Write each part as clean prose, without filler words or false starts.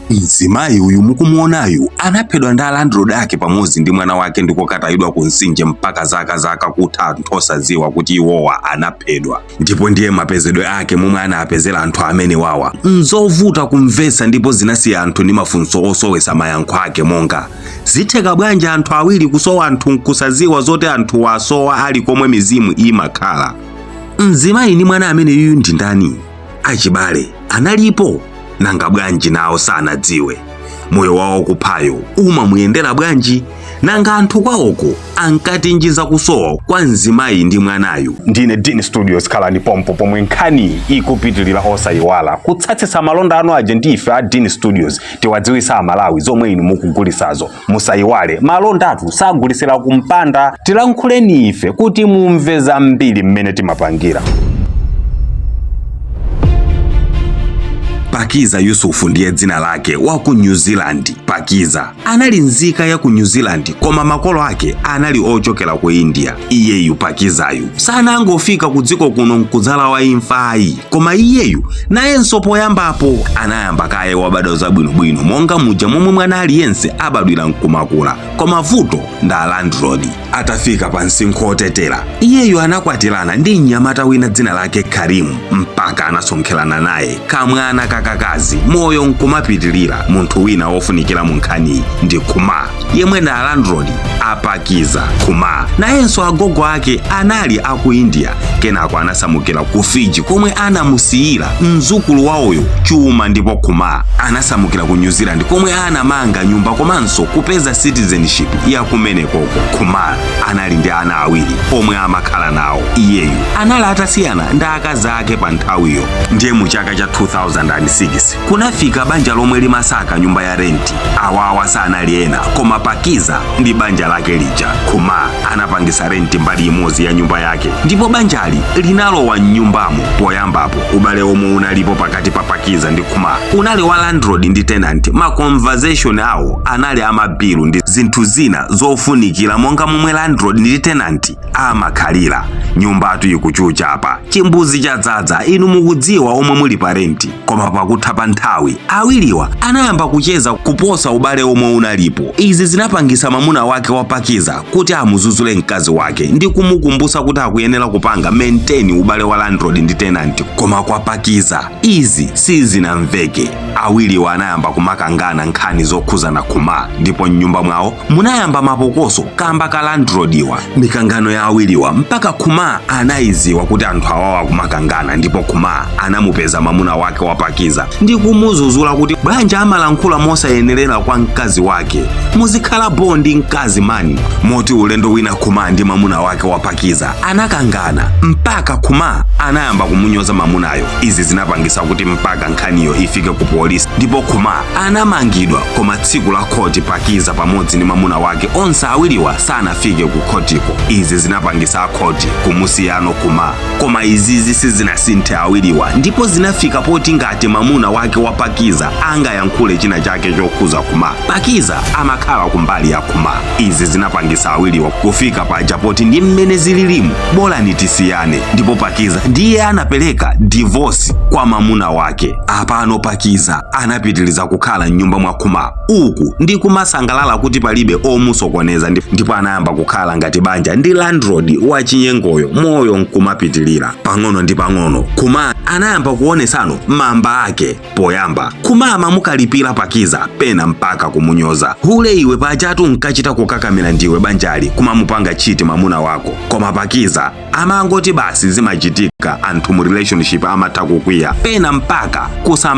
Mzimayi uyu mukumuonayu anaphedwa ndi alandlord ake pamodzi ndi mwana wake ndikukatayidwa ku mtsinje mpaka zaka zaka kutha anthu osadziwa kuti iwowa anaphedwa. Ndipo ndiye mapezedwe ake momwe anapezera anthu amene wawa nzovuta kumvetsa, ndipo zinasiya anthu ndi mafunso osowesa mayankho ake monga zitheka bwanji anthu awiri kusowa anthu nkusadziwa zoti anthu wasowa ali komwe mizimu imakhala. Mzimayi ndi mwana amene yuyu ndi ndani? Achibale analipo? Nanga bwanji nawo sanadziwe? Moyo wawo kuphayo umamuyendera bwanji? Nanga anthu kwawoko ankatinji za kusowa kwa mzimayi ndi mwanayu? Ndine Dean Studios, khalani pompo pomwe nkhani ikupitilira. Osayiwala kutsatsitsa malonda anu aja ndi ife a Dean Studios, tiwadziwisa Amalawi zomwe inu mukugulisazo. Musayiwale malondatu sagulisira kumpanda. Tilankhuleni ife kuti mumve zambiri mmene timapangira. Pakiza Yusufu ndiye dzina lake, wa ku New Zealand. Pakiza anali nzika ya ku New Zealand, koma makolo ake anali ochokera ku India. Iyeyu Pakizayu sanangofika ku dziko kuno nkudzalawa imfa ayi, koma iyeyu nayenso poyambapo anayamba kaye wabadwa zabwinobwino monga muja momwe mwana aliyense abadwira nkumakula, koma vuto ndi alandlord. Atafika pa msinkhu otetera, iyeyu anakwatirana ndi mnyamata wina dzina lake Karimu, mpaka anasonkherana naye kamwana kakakazi, moyo nkumapitilira. Munthu wina wofunikira mu nkhaniyi ndi Kumar, yemwe ndi alandlord aPakiza. Kumar nayenso agogo ake anali aku India, kenako anasamukira ku Fiji komwe anamusiyira mzukulu wawoyo chuma, ndipo Kumar anasamukira ku New Zealand komwe anamanga nyumba komanso kupeza citizenship ya kumenekoko. Kumar anali ndi ana awiri omwe amakhala nawo. Iyeyu anali atasiyana ndi akazi ake pa nthawiyo. Ndiye mu chaka cha 2006 kunafika banja lomwe limasaka nyumba ya renti. Awawa sanali ena koma Pakiza ndi banja lake lija. Kumar anapangisa renti mbali imodzi ya nyumba yake, ndipo banjali linalowa mnyumbamo. Poyambapo ubale omwe unalipo pakati pa Pakiza ndi Kumar unali wa landlord ndi tenant. Ma conversation awo anali amabilu ndi zinthu zina zofunikira monga momwe landlord ndi tenant amakhalira. Nyumbatu ikuchucha apa, chimbuzi chadzadza, inu mukudziwa omwe muli pa renti. Koma pakutha pa nthawi awiriwa anayamba kucheza kuposa ubale omwe unalipo. Izi zinapangisa mwamuna wake wa Pakiza kuti amuzuzule mkazi wake ndi kumukumbusa kuti akuyenera kupanga maintain ubale wa landlord ndi tenant, koma kwa Pakiza izi sizinamveke. Awiriwa anayamba kumakangana nkhani zokhuzana Kumar, ndipo mnyumba mwawo munayamba mapokoso kamba ka landlordwa. Mikangano ya awiriwa mpaka Kumar anayiziwa kuti anthu awawa akumakangana, ndipo Kumar anamupeza mwamuna wake wa Pakiza ndi kumuzuzula kuti bwanji amalankhula mosayenerera kwa mkazi wake, muzikhala bo ndi mkazi mani. Moti ulendo wina Kumar ndi mwamuna wake wa Pakiza anakangana mpaka Kumar anayamba kumunyoza mwamunayo. Izi zinapangisa kuti mpaka nkhaniyo ifike ku polisi, ndipo Kumar anamangidwa. Koma tsiku la khoti Pakiza pamodzi ndi mwamuna wake onse awiriwa sanafike ku khotiko. Izi zinapangisa akhoti kumusiyano Kumar, koma izizi sizinasinthe awiriwa, ndipo zinafika poti ngati mwamuna wake wa Pakiza angayankhule china chake chokhuza Kumar, Pakiza amakhala kumbali ya Kumar. Izi zinapangisa awiriwa kufika paja poti ndi mmene zililimu bolani tisiyane, ndipo Pakiza ndiye anapereka divorce kwa mwamuna wake. Apano Pakiza anapitiliza kukhala mnyumba mwa Kumar uku ndi kumasangalala kuti palibe omusokoneza, ndipo anayamba kukhala ngati banja ndi landlord wa chinyengoyo, moyo nkumapitilira pang'ono ndi pang'ono. Kumar anayamba kuonesano mamba ake. Poyamba Kumar amamukalipira Pakiza, pena mpaka kumunyoza, hule iwe, pajatu nkachita kukakamira ndiwe banjali, kumamupanga cheat mwamuna wako. Koma Pakiza amangoti basi, zimachitika, anthu mu relationship amatha kukwiya, pena mpaka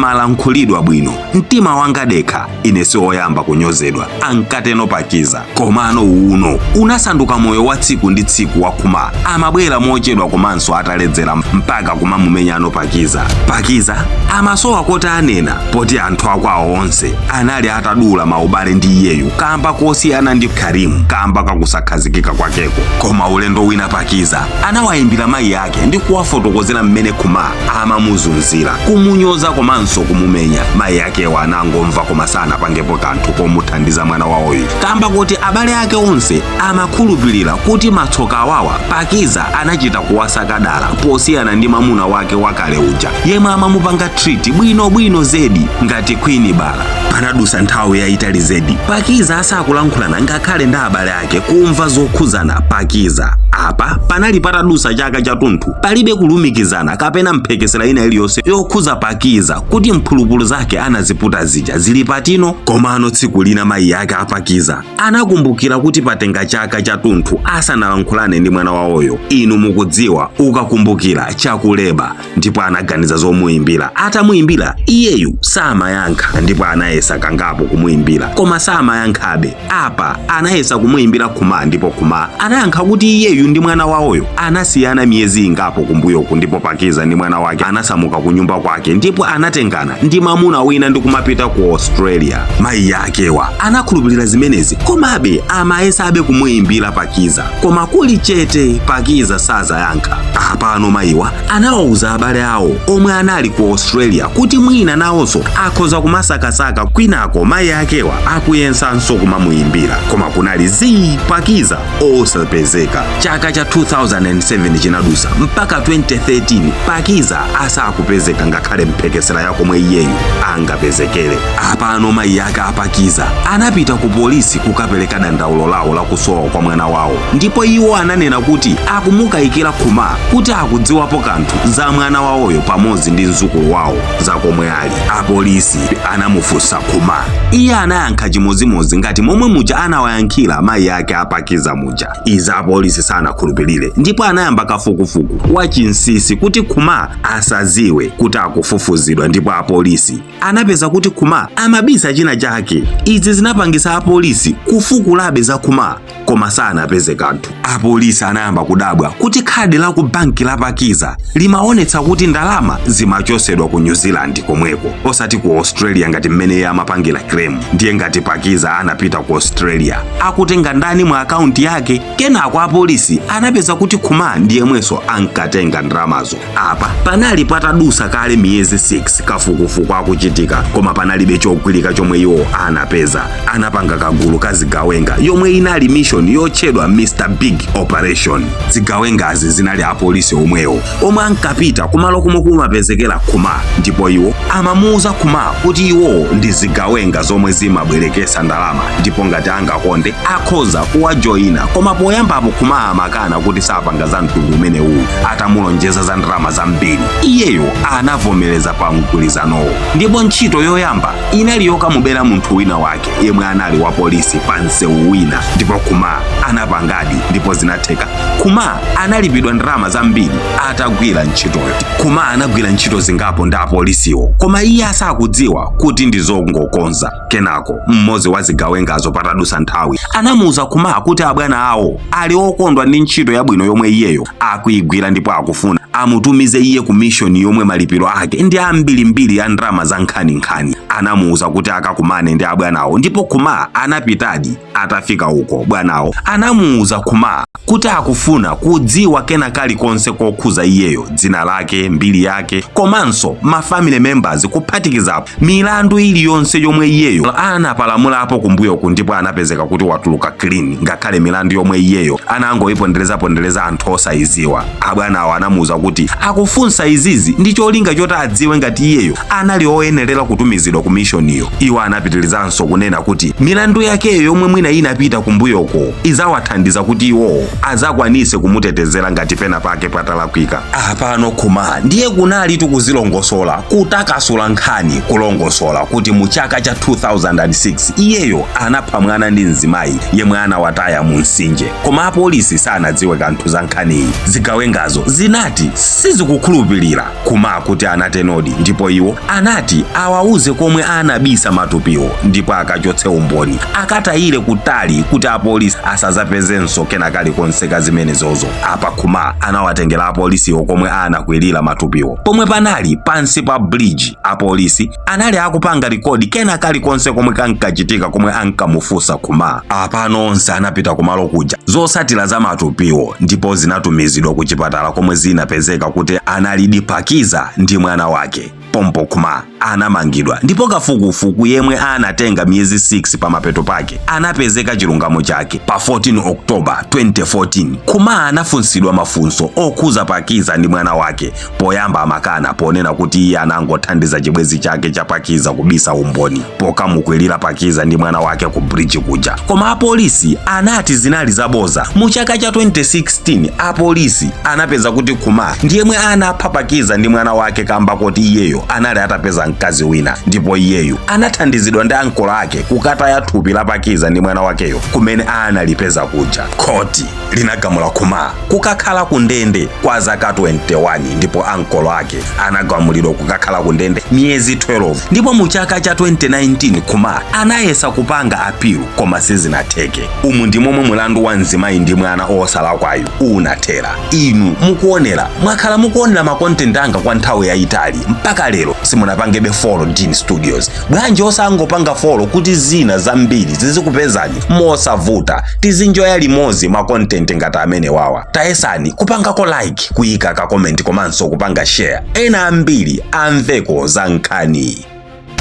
kusamalankhulidwa bwino, mtima wanga dekha, ine si oyamba kunyozedwa, ankateno Pakiza. Komano uno unasanduka moyo wa tsiku ndi tsiku wa Kumar. Amabwera mochedwa komanso ataledzera mpaka kumamumenyano Pakiza. Pakiza amasowa koti anena poti anthu akwawo onse anali atadula maubale ndi iyeyu kamba kosiyana ndi Karimu kamba kakusakhazikika kwakeko. Koma ulendo wina Pakiza anawayimbira mayi ake ndi kuwafotokozera mmene Kumar amamuzunzira, kumunyoza komanso kumumenya. Mayi akewo anangomva koma sanapangepo kanthu komuthandiza mwana wawoyu, kamba kuti abale ake onse amakhulupirira kuti matsoka awawa Pakiza anachita kuwasaka dala posiyana ndi mwamuna wake wakale uja yemwe amamupanga treat bwinobwino zedi ngati queen bala. Panadusa nthawi yayitali zedi Pakiza asakulankhulana ngakhale ndi abale ake kumva zokhuzana Pakiza. Apa panali patadusa chaka chathunthu palibe kulumikizana kapena mphekesera ina iliyonse yokhuza Pakiza kuti mphulupulu zake anaziputa zija zili patino. Komano tsiku lina mayi ake aPakiza anakumbukira kuti patenga chaka chathunthu asanalankhulane ndi mwana wawoyo. Inu mukudziwa, ukakumbukira chakuleba. Ndipo anaganiza zomuyimbira. Atamuyimbira, iyeyu samayankha, ndipo anayesa kangapo kumuyimbira koma samayankhabe. Apa anayesa kumuyimbira Khuma, ndipo Khuma anayankha kuti iyeyu ndi mwana wawoyo anasiyana miyezi ingapo kumbuyoku, ndipo Pakiza ndi mwana wake anasamuka ku nyumba kwake ndipo anatengana ndi mamuna wina ndi kumapita ku Australia. Mayi akewa anakhulupirira zimenezi, komabe amayesabe kumuyimbira Pakiza, koma kuli chete, Pakiza sazayankha. Apano mayiwa anawauza abale awo omwe anali ku Australia kuti mwina nawonso akhoza kumasakasaka. Kwinako mayi akewa akuyesanso kumamuyimbira, koma kunali zii, Pakiza osapezeka. Chaka cha 2007 chinadusa mpaka 2013 Pakiza asakupezeka ngakhale mphekesera yakomwe iyeyu angapezekere. Apano mayi ake aPakiza anapita ku polisi kukapereka dandaulo lawo lakusowa kwa mwana wawo, ndipo iwo ananena kuti akumukayikira Khuma kuti akudziwapo kanthu za mwana wawoyo pamodzi ndi mzukulu wawo za komwe ali. Apolisi anamufunsa Khuma, iye anayankha chimodzimodzi ngati momwe muja anawayankhira mayi ake aPakiza muja. Izi apolisi sanakhulupirire, ndipo anayamba kafukufuku wa chinsinsi kuti Khuma asaziwe kuti akufufuzidwa, ndipo apolisi anapeza kuti Khuma amabisa china chake. Izi zinapangisa apolisi kufukulabe za Khuma, koma sanapeze kanthu. Apolisi anayamba kudabwa kuti khadi la ku banki la Pakiza limaonetsa kuti ndalama zimachosedwa ku New Zealand komweko, osati ku Australia ngati mmene iye amapangira claim. Ndiye ngati Pakiza anapita ku Australia, akutenga ndani mu akaunti yake? Kenako apolisi anapeza kuti Khuma ndiyemwenso ankatenga ndalamazo. Apa panali patadusa kale miyezi 6 kafukufuku akuchitika, koma panalibe chogwirika chomwe iwo anapeza. Anapanga kagulu ka zigawenga yomwe inali mission yotchedwa Mr Big Operation. Zigawengazi zinali apolisi omwewo omwe ankapita kumalo komwe kumapezekera Khuma, ndipo iwo amamuuza Khuma kuti iwowo ndi zigawenga zomwe zimabwerekesa ndalama, ndipo ngati angakonde akhoza kuwajoyina. Koma poyambapo Khuma amakana kuti sapanga za mtundu umenewu. Atamulonjeza za ndalama zambiri, iyeyo anavomereza pa mgwirizanowo, ndipo ntchito yoyamba inali yokamubera munthu wina wake yemwe anali wa polisi pa msewu wina. Ndipo Khuma anapangadi, ndipo zinatheka. Khuma analipidwa ndalama zambiri atagwira ntchitoyo. Khuma anagwira ntchito zingapo ndi apolisiwo, koma iye asakudziwa kuti ndi zongokonza. Kenako mmodzi wa zigawengazo patadusa nthawi anamuuza Khuma kuti abwana awo ali okondwa ndi ntchito yabwino yomwe iyeyo akuyigwira, ndipo akufuna amutumize iye ku mission yomwe malipiro ake ndi ambirimbiri ya ndalama za nkhaninkhani. Anamuuza kuti akakumane ndi abwanawo, ndipo Khuma anapitadi. Atafika uko, bwanawo anamuuza Khuma kuti akufuna kudziwa kena kalikonse kokhuza iyeyo, dzina lake, mbiri yake, komanso ma family members, kuphatikizapo milandu iliyonse yomwe iyeyo anapalamulapo kumbuyoku, ndipo anapezeka kuti watuluka clean, ngakhale milandu yomwe iyeyo anangoyiponderezapondereza anthu osayiziwa. Abwanawo anamuuza kuti akufunsa izizi ndi cholinga choti adziwe ngati iyeyo anali oyenerera kutumizidwa ku mishoniyo. Iwo anapitirizanso kunena kuti milandu yakeyo yomwe mwina inapita kumbuyoko izawathandiza kuti iwowo azakwanise kumutetezera ngati pena pake patalakwika. Apano Khuma ndiye kunali tikuzilongosola, kutakasula nkhani, kulongosola kuti mu chaka cha 2006 iyeyo anapha mwana ndi mzimayi yemwe anawataya mu mtsinje, koma apolisi sanadziwe kanthu za nkhaniyi. Zigawengazo zinati sizikukhulupirira Khuma kuti anatenodi, ndipo iwo anati awauze komwe anabisa matupiwo ndipo akachotse umboni, akatayire kutali kuti apolisi asazapezenso kena kalikonse ka zimenezozo. Apa Khuma anawatengera apolisiwo komwe anakwirira matupiwo, pomwe panali pansi pa bridge. Apolisi anali akupanga record kena kalikonse komwe kankachitika komwe ankamufunsa Khuma. Apano onse anapita kumalo kuja zosatira za matupiwo, ndipo zinatumizidwa ku chipatala komwe zinapezeka kuti analidi Pakiza ndi mwana wake. Pompo Kumar anamangidwa, ndipo kafukufuku yemwe anatenga miyezi 6 pamapeto pake anapezeka chilungamo chake. Pa 14 October 2014, Kumar anafunsidwa mafunso okhuza Pakiza ndi mwana wake. Poyamba amakana ponena kuti iye anangothandiza chibwenzi chake cha Pakiza kubisa umboni pokamukwirira Pakiza ndi mwana wake ku bridge kuja, koma apolisi anati zinali zaboza. Mu chaka cha 2016, apolisi anapeza kuti Kumar ndiyemwe anapha Pakiza ndi mwana wake kamba kuti iyeyo anali atapeza mkazi wina, ndipo iyeyu anathandizidwa ndi ankolo ake kukataya thupi la Pakiza ndi mwana wakeyo kumene analipeza kuja. Khoti linagamula Kumar kukakhala ku ndende kwa zaka 21, ndipo ankolo ake anagamulidwa kukakhala ku ndende miyezi 12. Ndipo mu chaka cha 2019, Kumar anayesa kupanga appeal koma sizinatheke. Umu ndi momwe mulandu wa mzimayi ndi mwana osalakwayu unathera. Inu mukuonera, mwakhala mukuonera ma content anga kwa nthawi yayitali, mpaka lero simunapangebe follow Dean Studios. Bwanji osangopanga follow kuti zina zambiri zizikupezani mosavuta, tizinjoya limodzi ma content ngati amene wawa? Tayesani kupangako like, kuyika ka comment komanso kupanga share, ena ambiri amveko za nkhani.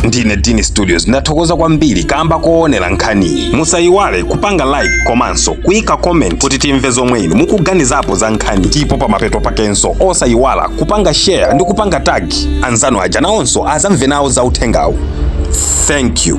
Ndine Dean Studios, ndathokoza kwambiri kamba koonera nkhaniyi. Musayiwale kupanga like komanso kuyika comment kuti timve zomwe inu mukuganizapo za nkhani, ndipo pamapeto pakenso osayiwala kupanga share ndi kupanga tag anzanu aja, nawonso azamve nawo za uthengawu. Thank you.